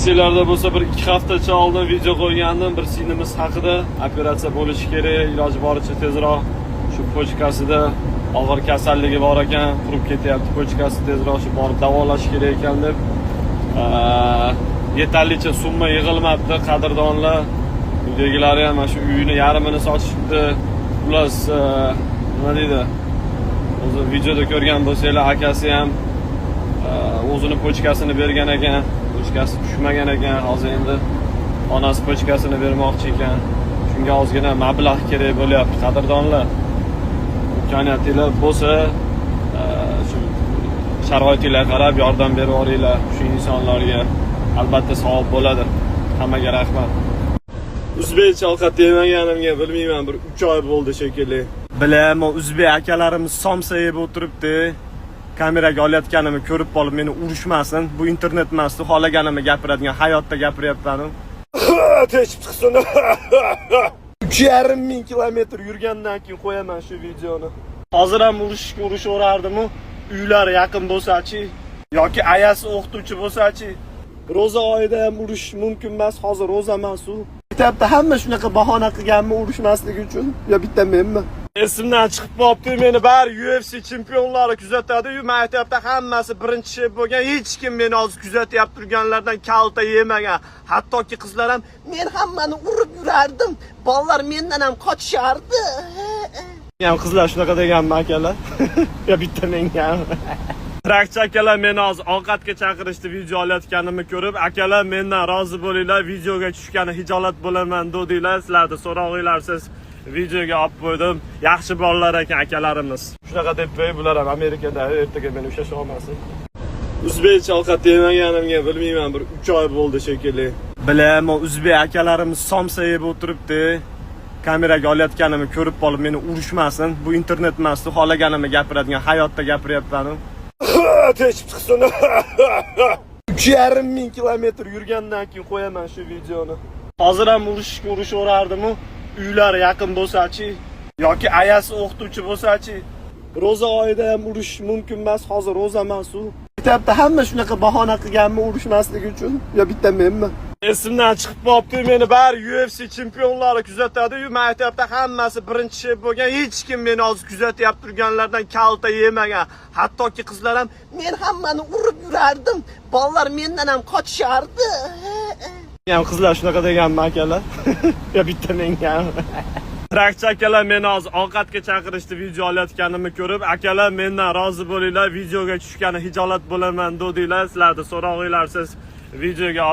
Esinglarda bo'lsa, bir 2 haftacha oldin video qo'ygandim bir singlimiz haqida. Operatsiya bo'lishi kerak, iloji boricha tezroq, shu почка sida og'ir kasalligi bor ekan, qurib ketyapti почка si, tezroq shu borib davolash kerak ekan deb. Yetarlicha summa yig'ilmabdi, qadrdonlar. Uydagilari ham mana shu uyini yarmini sotishibdi. Xullas, nima deydi? O'zi videoda ko'rgan bo'lsanglar, akasi ham o'zini почка sini bergan ekan, почка si tushmagan ekan. Hozir endi onasi почка sini bermoqchi ekan. Shunga ozgina mablag' kerak bo'lyapti, qadrdonlar. Imkoniyatinglar bo'lsa, shu sharoitinglarga qarab yordam berib yuboringlar shu insonlarga. Albatta savob bo'ladi. Hammaga rahmat. O'zbekcha ovqat yemaganimga, bilmayman, bir 3 oy bo'ldi shekilli. Bilaman, o'zbek akalarimiz somsa yeb o'tiribdi. Kameraga olayotganimni ko'rib qolib meni urishmasin. Bu internet emas, xohlaganimni gapiradigan, hayotda gapiryapman. Teshib chiqsin. 3,5 ming kilometr yurgandan keyin qo'yaman shu videoni. Hozir ham urushishga urishaverardimu, uylari yaqin bo'lsachi yoki ayasi o'qituvchi bo'lsachi. Ro'za oyida ham urishish mumkin emas, hozir ro'za emas u. Maktabda hamma shunaqa bahona qilganmi urushmasligi uchun yo bitta menmi? Esimdan chiqib qolibdi, meni bari UFC chempionlari kuzatadi-yu, maktabda hammasi birinchi shef bo'lgan, hech kim meni hozir kuzatyapti turganlardan kalta yemagan. Hattoki qizlar ham, men hammani urib yurardim, bolalar mendan ham qochishardi. Ham qizlar shunaqa deganmi, akalar? Yo bitta mengami? Trakchi akalar meni hozir ovqatga chaqirishdi video olayotganimni ko'rib. Akalar, mendan rozi bo'linglar, videoga tushgani hijolat bo'laman dedinglar, sizlarni so'rog'inglarsiz videoga olib qo'ydim. Yaxshi bolalar ekan akalarimiz. Shunaqa deb qo'y, bular ham Amerikada ertaga meni ushlashib olmasin. O'zbekcha ovqat yemaganimga, bilmayman, bir 3 oy bo'ldi shekilli. Bilaman, o'zbek akalarimiz somsa yeb o'tiribdi. Kameraga olayotganimni ko'rib qolib meni urishmasin. Bu internet emas, xohlaganimni gapiradigan, hayotda gapiryapman. Teshib chiqsin. 3,5 ming kilometr yurgandan keyin qo'yaman shu videoni. Hozir ham urushishga urishaverardimu, uylari yaqin bo'lsachi yoki ayasi o'qituvchi bo'lsachi. Ro'za oyida ham urushish mumkin emas, hozir ro'za emas u. Maktabda hamma shunaqa bahona qilganmi urushmasligi uchun yo bitta menmi? Esimdan chiqib qolibdi, meni bari UFC chempionlari kuzatadi-yu, maktabda hammasi birinchi shef bo'lgan, hech kim meni hozir kuzatyapti turganlardan kalta yemagan. Hattoki qizlar ham, men hammani urib yurardim, bolalar mendan ham qochishardi. Ham qizlar shunaqa deganmi, akalar? Yo bitta mengami? Trakchi akalar meni hozir ovqatga chaqirishdi video olayotganimni ko'rib. Akalar, mendan rozi bo'linglar, videoga tushgani hijolat bo'laman dedinglar, sizlarni so'rog'inglarsiz videoga olib